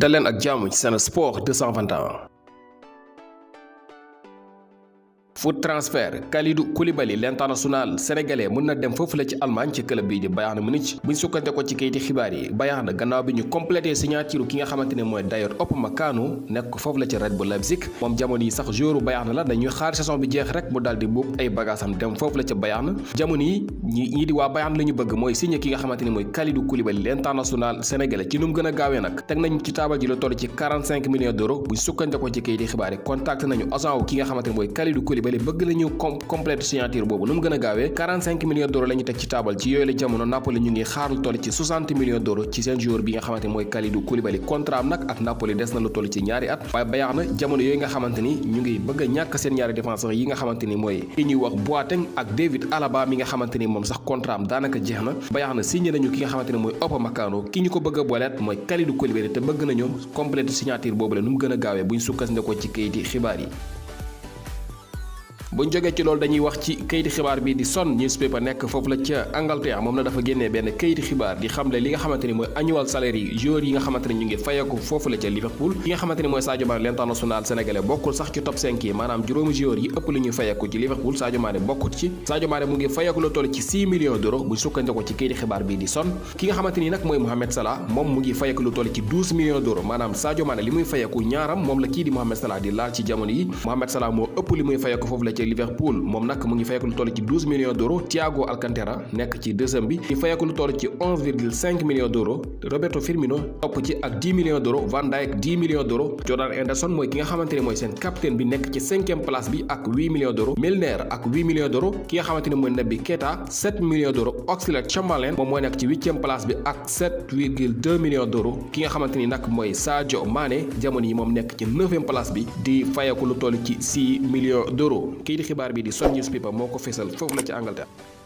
daleen ak jàmm ci Sen Sport 221. foot transfert Kalidou Koulibaly l'international sénégalais mën na dem foofu la ci Allemagne ci club bii di Bayern Munich buñ sukkante ko ci kayiti xibaar yi Bayern gannaaw bi ñu complété signature ki nga xamante ne mooy Dayot Upamecano nekk foofu la ci Red Bull Leipzig moom jamono yi sax joueur Bayern la dañuy xaar saison bi jeex rek mu daal di buub ay bagaasam dem foofu la ca Bayern jamono yi ñii di waa Bayern la ñu bëgg mooy signé ki nga xamante ne mooy Kalidou Koulibaly l'international sénégalais ci nu mu gën a gaawee nag teg nañ ci taabal ji la toll ci 45 millions d'euros buñ sukkante ko ci kayiti xibaar yi contacté nañu agent wu ki nga xamante ne mooy Kalidou Koulibaly bëgg nañu complète signature boobu nu mu gën a gaawee 45 millions d'euros la ñu teg ci taabal ci yooyu la jamono Napoli ñu ngi xaarul toll ci 60 millions d'euros ci seen joueur bi nga xamante ne mooy Kalidou Koulibaly contrat am nag ak Napoli des na lu toll ci ñaari at waaye Bayern na jamono yooyu nga xamante ni ñu ngi bëgg a ñàkk seen ñaari défenseurs yi nga xamante ni mooy ki ñuy wax Boateng ak David Alaba mi nga xamante ni moom sax contrat am daanaka jeex na Bayern na signé nañu ki nga xamante ne mooy Upamecano ki ñu ko bëgg a booleet mooy Kalidou Koulibaly te bëgg nañu complète signature boobu la nu mu gën a gaawee buñ sukkandikoo ci kayiti xibaar yi. buñ jógee ci loolu dañuy wax ci kayiti xibaar bi di Sun newspaper nekk foofu la ca Angleterre moom la dafa génnee benn kayiti xibaar di xamle li nga xamante ni mooy annual salaire yi joueurs yi nga xamante ni ñu ngi fayeku foofu la ca Liverpool ki nga xamante ni mooy Sadio Mané l'international sénégalais bokkul sax ci top 5 yi maanaam juróomi joueurs yi ëpp li ñuy fayeku ci Liverpool Sadio Mané bokkut ci Sadio Mané mu ngi fayeku lu toll ci 6 millions d'euros buñ sukkandikoo ci kayiti xibaar bi di Sun ki nga xamante ni nag mooy Mohamed Salah moom mu ngi fayeku lu toll ci 12 millions d'euros maanaam Sadio Mané li muy fayeku ñaaram moom la kii di Mohamed Salah di laal ci jamono yi Mohamed Salah moo ëpp li muy fayeku foofu la ca Liverpool moom nag mu ngi fayeku lu toll ci 12 millions d'euros Thiago Alcantara nekk ci deuxième bi di fayeku lu toll ci 11,5 millions d'euros Roberto Firmino topp ci ak 10 millions d'euros Van Dijk 10 millions d'euros Jordan Henderson mooy ki nga xamante ne mooy seen capitaine bi nekk ci 5e place bi ak 8 millions d'euros Milner ak 8 millions d'euros ki nga xamante ne mooy Naby Keita 7 millions d'euros Oxlade-Chamberlain moom mooy nekk ci 8e place bi ak 7,2 millions d'euros ki nga xamante ni nag mooy Sadio Mané jamono yi moom nekk ci 9e place bi di fayeku lu toll ci 6 millions d'euros kii di xibaar bi di Sun newspaper moo ko fesal foofu la ci Angleterre.